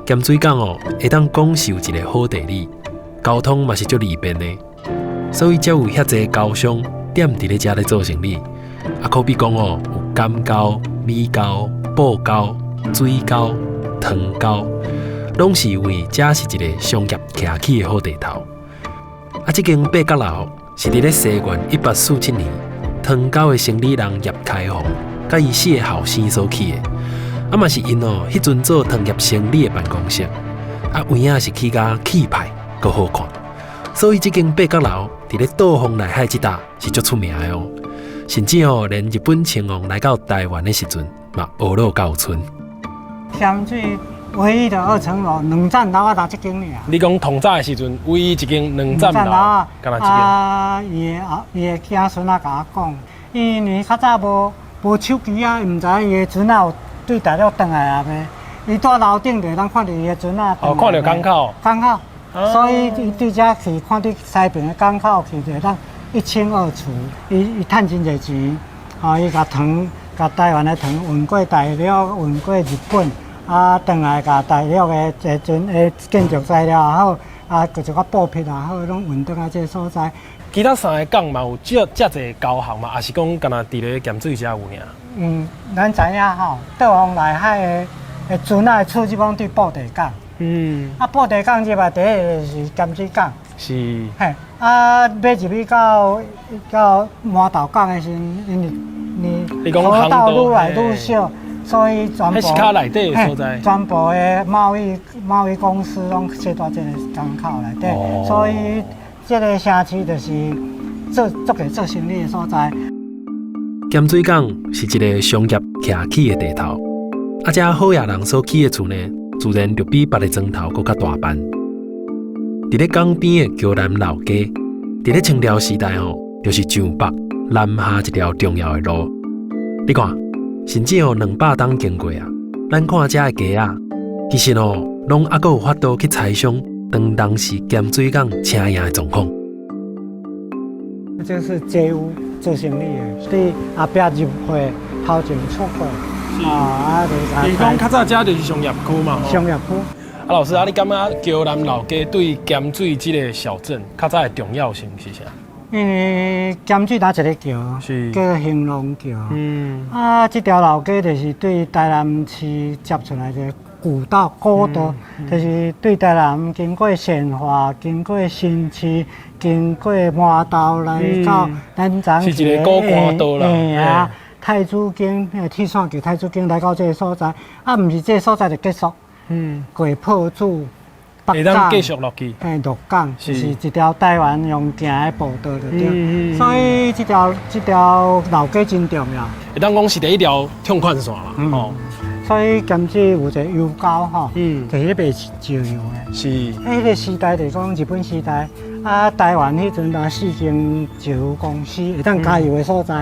鹹水港哦，會當講是有一个好地理，交通嘛是足利便的，所以才有遐濟溝商踮佇咧遮咧做生理。啊，可比講哦，有甘溝、米溝、布溝、水溝、糖溝，攏是因為遮是一个商業徛起的好地頭。啊，這間八角樓是佇咧西元147年，湯溝的生理人葉開宏，佮伊四个後生所起的。啊嘛是𪜶哦，彼陣做糖業生理的辦公室，啊有影是起甲氣派，閣好看，所以這間八角樓佇咧倒風內海這搭是足出名的哦。甚至哦，連日本親王來到台灣的時陣，嘛學落到賰。鹹水唯一的二層樓，兩層樓仔就這間爾。你講唐早的時陣，唯一一間兩層樓，敢若這間。啊，伊的子孫仔共我講，因為較早無手機啊，毋知影伊的船仔有對大陸轉來啊未？伊蹛樓頂就會當看著伊的船仔。哦，看著港口。港口，所以伊對遮去看佇西爿的港口去，就會當一清二楚。伊趁真濟錢，吼，伊共糖，共台灣的糖運過大陸，運過日本，啊，轉來共大陸的這陣的建築材料也好，啊，閣一寡布匹也好，攏運轉來這个所在。其他三个港嘛有遮遮濟溝行嘛，抑是講干焦佇咧鹹水遮有爾？嗯，咱知影吼，倒風內海的船仔的出入攏對布袋港。啊，布袋港入來第一个就是鹹水港。嘿，啊，欲入去到饅頭港的時陣，因為你河道愈來愈小，所以全部彼是較內底的所在。全部的貿易公司攏設佇這个港口內底，所以這个城市就是做做個做生意的所在。鹹水港是一个商業徛起的地頭，啊，遮好野人所起的厝呢，自然就比別个莊頭閣較大範。佇咧港邊的橋南老街，佇咧清朝時代吼，就是上北南下一條重要的路。你看，甚至哦200冬經過啊，咱看遮的街仔，其實哦，攏猶閣有法度去猜想當時鹹水港車營的狀況。這是街屋做生意的，對後壁入貨，頭前出貨。啊，你講較早遮就是商業區嘛？商業區。啊，老師啊，你感覺橋南老街對鹹水這个小鎮較早的重要性是啥？因為鹹水若一个橋，叫興隆橋。啊，這條老街就是對台南市接出來的古道、古道，就是對台南經過善化、經過新市、經過饅頭來到咱昨是一个古官道啦。嘿啊，太子經，彼个鐵線橋太子經來到這个所在，啊，毋是這个所在就結束。過朴子、北港，繼續落去。嘿，鹿港就是一條台灣用行的步道就對。所以這條老街真重要。會當講是第一條暢快線啦。哦。所以鹹水有一个油溝吼，就是咧賣石油的。彼个時代就是講日本時代，啊，台灣彼陣若四間石油公司會當加油的所在，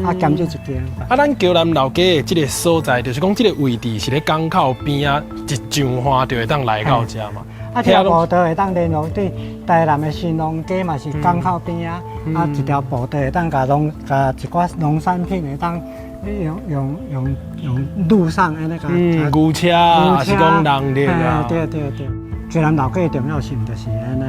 啊，鹹水一間。啊，咱橋南老街的這个所在，就是講這个位置是咧港口邊仔，一上岸就會當來到遮嘛。啊，這條步道會當連絡對台南的新農街嘛是港口邊仔，啊，一條步道會當共一寡農產品會當用路上的那個，牛車，抑是講人力啊。對對對，橋南老街的重要性就是按呢。